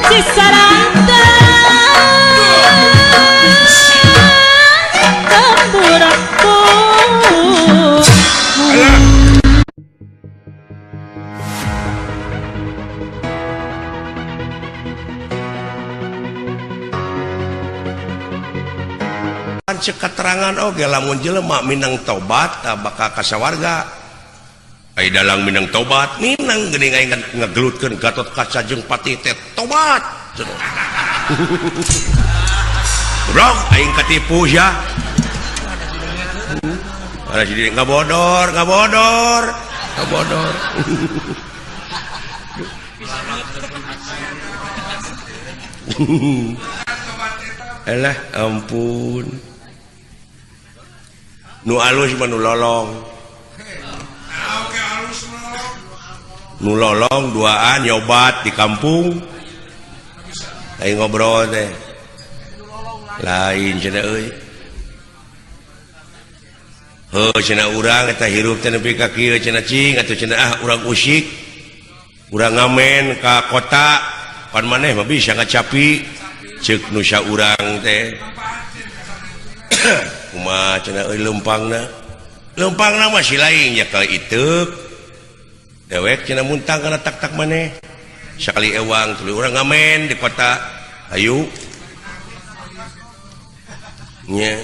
Cisarantang tempuraku. Cek keterangan oge lamun jelema minang tobat bakal ka sawarga. Ai dalang minang tobat minang geuning aing ngegelutkeun Gatot Kaca jeung Patih teh tobat. Goblok aing katipu sia. Ada si ngabodor, ngabodor, ngabodor. Elah ampun. Nu alus mah nu lolong. Nu lolong duaan nyobat di kampung. Aing ngobrol teh. Lain cenah euy. Heuh cenah urang eta hirup teh nepi ka kieu cenah cing atuh cenah ah urang usik. Urang ngamen ka kota pan maneh mah bisa ngacapi ceuk nu saurang teh. Kumaha cenah euy leumpangna? Leumpangna mah si lain nya kali iteuk. Dewek cenah muntang kana tak-tak maneh. Sakali ewang tuluy urang ngamen di kota. Hayu. Nya.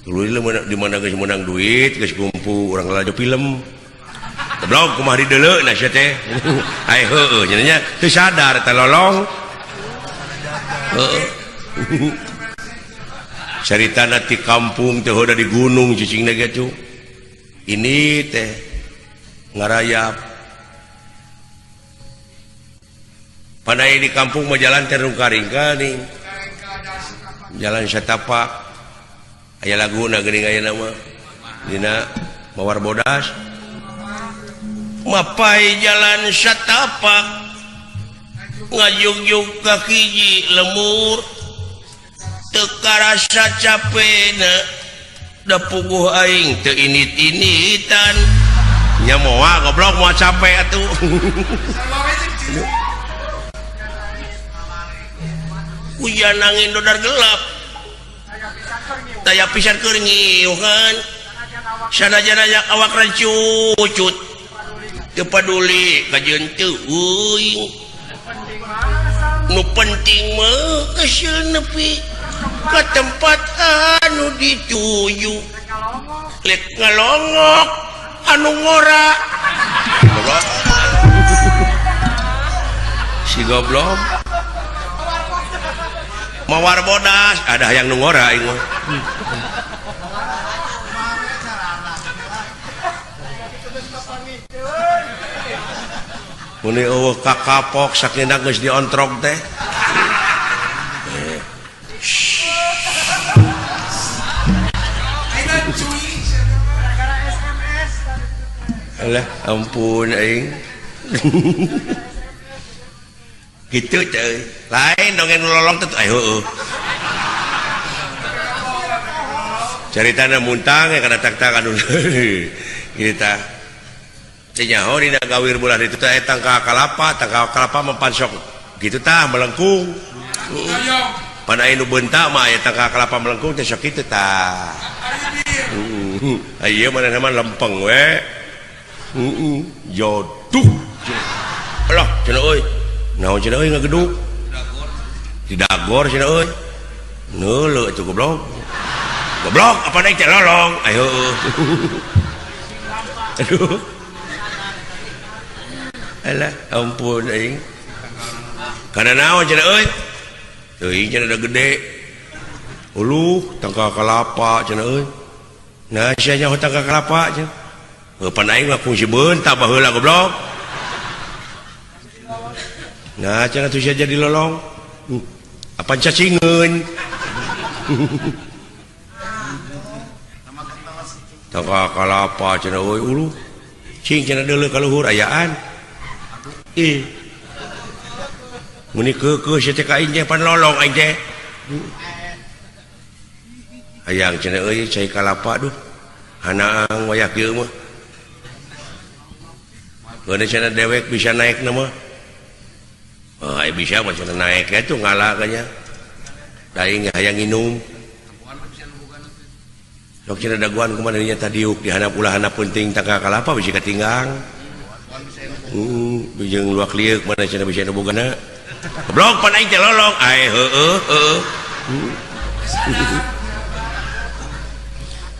Tuluy di mana geus meunang duit, geus kumpul urang lalajo film. Goblok kumaha dideuleu na sia teh. Ai heueuh cenah nya teu sadar teh lolong. Heueuh. Caritana ti kampung teh heuda di gunung cicingna ge tuh. Ini teh ngarayap. Pandai di kampung mah jalan teh rungka-ringka nih. Jalan satapak. Aya laguna geuning aya nama. Dina Mawar Bodas. Mapai jalan satapak ngajugjug ka hiji lemur. Teu karasa capena da puguh aing teu init-initan. Nya moal goblok moal capek atuh. Hujan angin dodar gelap. Daya pisan keur ngiuhan. Sanajan aya awak rancucut. Teu paduli kajeun teu euing. Nu penting mah kesel nepi ka tempat anu dituju. Lek ngalongok anu ngora. Goblok. Si goblok. Mawar bodas ada yang nu ngora aing mah. Muni eueuh kakapok sakina geus diontrog teh. Alah ampun aing. Gitu teh. Lain dongeng nu lolong teh aya heueuh. Caritana muntang ya kana tak-tak anu. Kitu tah. Teu nyaho dina gawir bulan itu teh tangka kalapa, tangka kalapa mah pansok. Kitu tah melengkung. Pan aya nu beunta mah aya tangka kalapa melengkung teh sok kitu tah. Heeh. Ieu manehna mah lempeng we. Heeh, joduh. Alah, cenah euy. Naon cenah euy ngageduk? Di dagor cenah euy. Neuleuh atuh goblok. Goblok apa naik teh lolong. Ayo. Aduh. Alah, ampun aing. Kana naon cenah euy? Teuing cenah da gede. Uluh tangka kalapa cenah euy. Nah, sia nyaho tangka kalapa cenah. Heuh pan aing mah kungsi beunta baheula goblok. Nah, cenah tuh sia jadi lolong. Apa cacingeun? Tangka kalapa cenah euy uluh. Cing cenah deuleu ka luhur ayaan. Ih. Muni keukeuh sia teh ka aing teh pan lolong aing teh. Hayang cenah euy cai kalapa duh. Hanaang wayah kieu mah. Geus cenah dewek bisa naik na mah. Oh, bisa mah cenah naek atuh ngalah kanya. Da aing hayang nginum. Sok cenah daguan kumaha nya tadiuk di handap ulah handap penting tangkal kalapa bisi katinggang. Jeung luak lieuk mana cenah bisa nu bogana. Goblok pan aing teh lolong. Ae heueuh heueuh.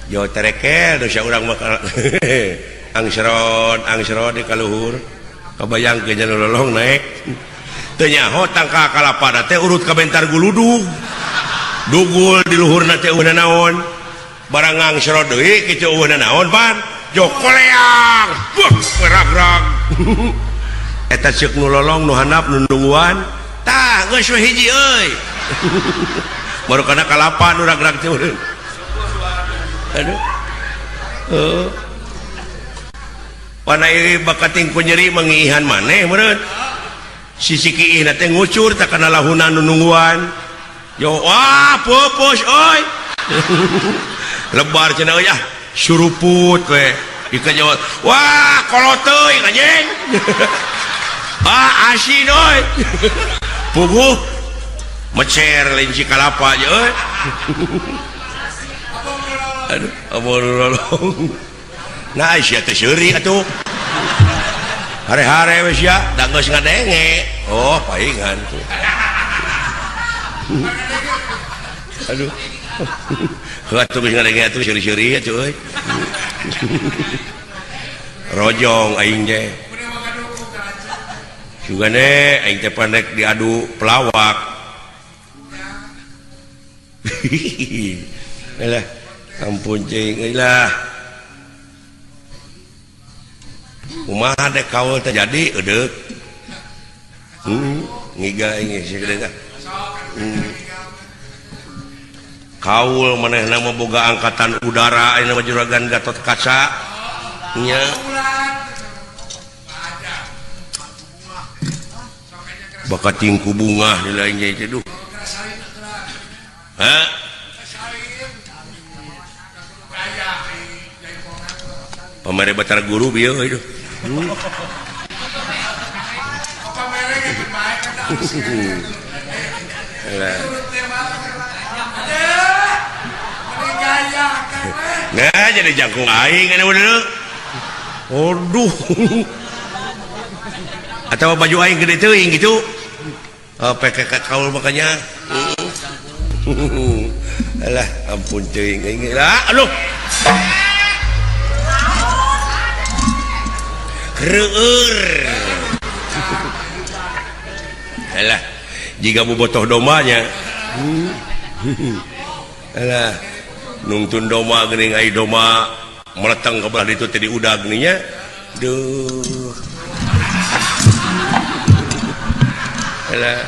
Jo terekel dosa urang mah angsron angsron di kaluhur. Kabayang ke nya lolong naek. Teu nyaho tangkal kalapa teh urut ka bentar guludug. Dugul di luhurna teh eueuh naon. Barang ngangsro deui kitu eueuh naon pan jo koleang beuh rag-rag eta ceuk nu lolong nu handap nu nungguan tah geus we hiji euy baru kana kalapa nu rag-rag teh aduh heuh pana ieu bakating ku nyeri mangiihan maneh meureun sisi kiihna teh ngucur tah kana lahuna nu nungguan jo wah pupus euy lebar cenah euy ah suruput we dikajawab wah kolot teuing anjing ah asin euy puguh mecer lenci kalapa je euy aduh amun lolong nah sia teh seuri atuh hare-hare we sia da geus ngadenge oh paingan tuh aduh atuh geus ngadenge atuh seuri-seuri atuh euy rojong aing teh sugane aing teh pandek diadu pelawak lah ampun cing lah kumaha dek kaul teh jadi eudeuk ngiga aing geus gede kaul manehna mah boga angkatan udara ayeuna mah juragan Gatot Kaca nya bakating ku bungah di lain ge duh ha pamere Batara Guru bieu euy duh nah jadi jangkung aing anu bener. Aduh. Atau baju aing gede teuing gitu. Oh, PKK kaul makanya. Alah, ampun teuing aing lah. Aduh. Reueur. Alah, jika bobotoh dombanya. Alah. Nungtun domba geuning ai domba meleteng ke belah ditu teh diudag nya duh alah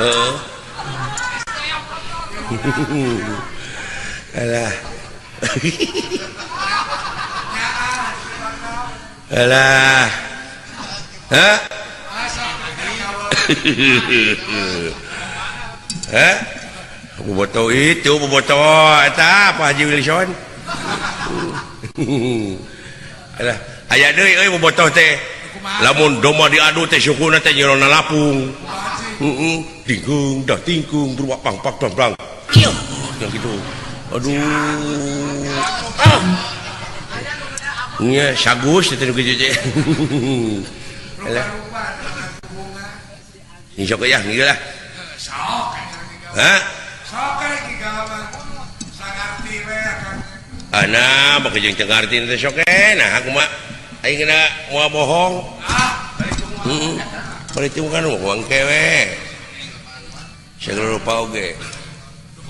heuh alah alah ha ha bobotoh itu bobotoh eta Pak Haji Wilson alah aya deui euy bobotoh teh lamun domba diadu teh sukuna teh jerona lapung heeh tingkung dah tingkung berubah pang pak pang pang yang gitu aduh ah nya sagus teh nu kitu teh alah sok ya geus lah ha ana baka jeung teu ngarti teh sok nah aku mah aing kena moal bohong heeh bari kan bohong kewe sagala rupa oge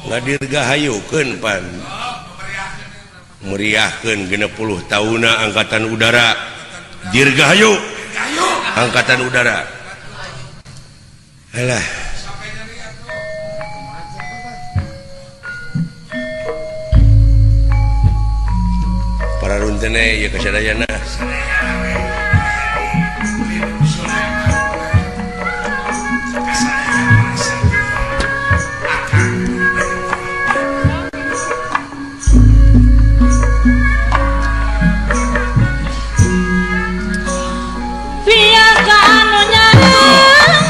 ngadirgahayukeun pan meriahkeun 60 taunna angkatan udara dirgahayu angkatan udara alah para runtene ieu kasadayana Via ka anu nyarang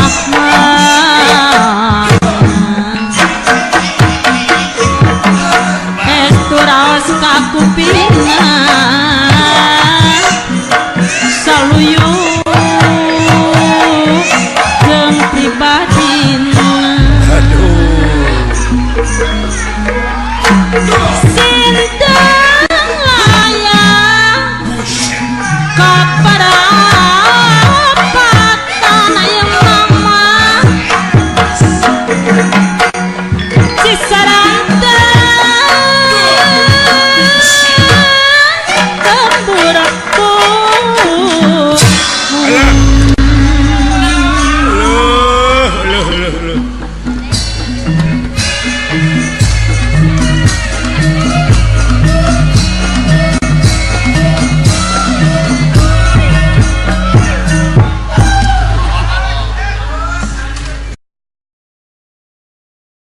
Asma.